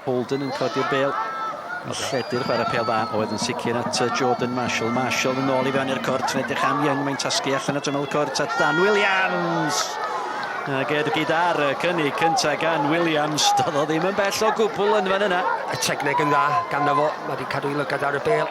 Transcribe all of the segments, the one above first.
Holden yn codi'r bêl. Yn lledu'r chwarae pêl dda oedd yn sicr at Jordan Marshall. Marshall yn ôl i fewn i'r cwrt, yn edrych am Young, mae'n tasgu allan at ymyl y cwrt at Dan Williams. Ac ergyd ar y cynnig cyntaf gan Williams, doedd o ddim yn bell o gwbl yn fan yna. Y techneg yn dda ganddo fo, mae wedi cadw i lygad ar y bêl.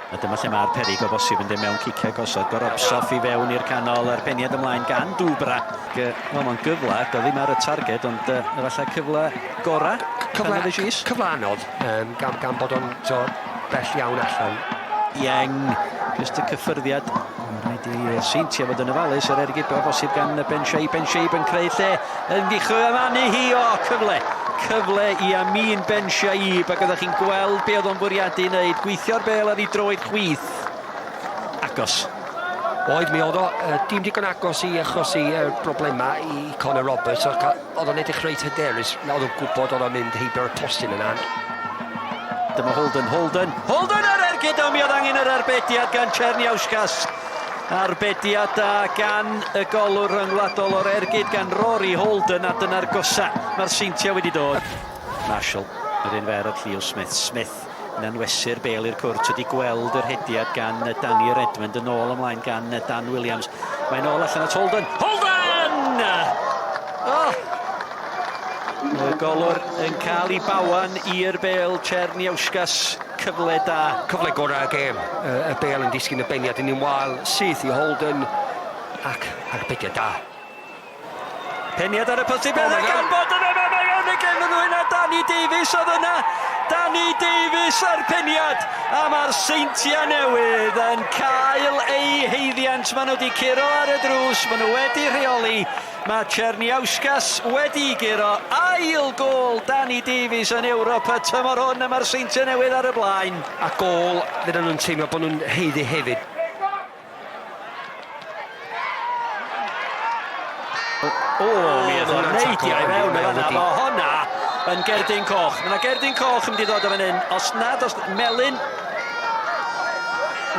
A dyma lle mae'r peryg o bosib yn dod mewn ciciau gosod. Gorobsov i fewn i'r canol, a'r peniad ymlaen gan Dubra. Wel, mae'n gyfle, doedd ddim ar y targed, ond uh, efallai cyfle gorau. Cyfle, cyfle anodd, um, gan, gan bod o'n so, bell iawn allan. Ieng, jyst y cyffyrddiad. Mae'n rhaid i Seintiau fod yn ofalus yr ergyd o bosib gan Ben Sheib. Ben Sheib yn creu lle yn ddichw am hi o cyfle. Cyfle i Amin Ben Shaib ac oeddech chi'n gweld be oedd o'n bwriadu wneud. Gweithio'r bel ar ei droed chwith. Agos. Oedd, mi oedd o. Dim digon agos i achosi broblemau i Conor Roberts. Oedd o'n edrych reit hyderus. Oedd o'n gwybod oedd o'n mynd heibio'r postyn yna. Dyma Holden, Holden, Holden ar ergyd o mi oedd angen yr arbediad gan Czerniauskas. Arbediad da gan y golwr rhyngwladol o'r ergyd gan Rory Holden a dyna'r gosa mae'r Seintiau wedi dod. Marshall, yr un fer at Leo Smith. Smith yn anwesu'r bel i'r cwrt wedi gweld yr hediad gan Danny Redmond yn ôl ymlaen gan Dan Williams. Mae'n ôl allan at Holden. Holden! Oh! Y golwr yn cael ei bawan i'r bel Czerniauskas cyfle da. Cyfle gorau y gêm. Y, y bel yn disgyn y beniad yn un wael, syth i Holden ac arbediad da. Peniad ar y postyn oh, gan bod yna, mae mae yn y gêm yn ddwy na Danny Davies oedd yna. Danny Davies ar peniad a mae'r Seintiau Newydd yn cael eu heiddiant. Maen nhw wedi curo ar y drws, maen nhw wedi rheoli. Mae Czerniauskas wedi guro ail gôl Danny Davies yn Ewrop y tymor hwn a mae'r Seintiau Newydd ar y blaen. A gôl fydden nhw'n teimlo bod nhw'n haeddu hefyd. O, mi oedd o'n neidio i fewn yn fanna. Mae honna yn gerdyn coch. Mae yna gerdyn coch yn mynd i ddod o fan hyn. Os nad, os... Melyn.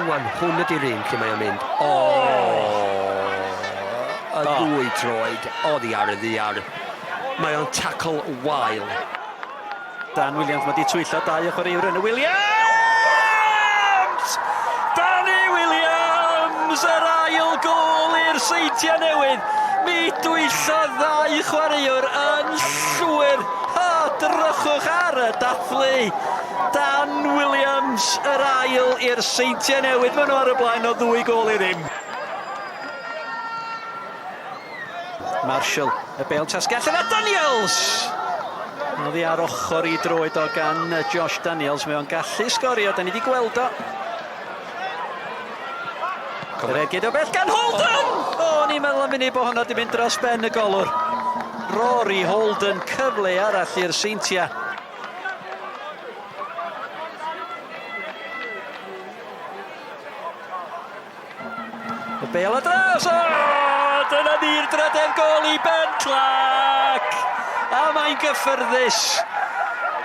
Wan, hwn ydy'r un lle mae o'n mynd. O! Y ddwy droed oddi ar y ddiar. Mae o'n tacl wael. Dan Williams, mae di twyllo dau o chwaraewr yn y Williams! Danny Williams! Yr ail gôl i'r Seintiau Newydd. Mi dwyllodd ddau chwaraewr yn llwyr. Ha, drychwch ar y dathlu. Dan Williams, yr ail i'r Seintiau Newydd. Maen nhw ar y blaen o ddwy gôl i ddim. Marshall, y bêl tasgu allan a Daniels! Oddi ar ochr i droed o gan Josh Daniels, mae o'n gallu sgorio, da ni wedi gweld o. Yr ergyd o bell gan Holden! O, oh, ni'n meddwl am munud bod hwnna wedi mynd dros ben y golwr. Rory Holden, cyfle arall i'r Seintiau. Y bêl ar draws! O! Dyna ni'r drydedd gôl i Ben Clark! A mae'n gyffyrddus!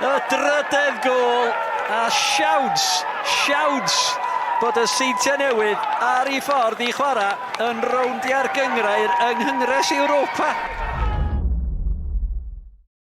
Y drydedd gôl a siawns, siawns bod y Seintiau Newydd ar ei ffordd i chwarae yn rowndiau'r gynghrair yng Nghyngres Europa.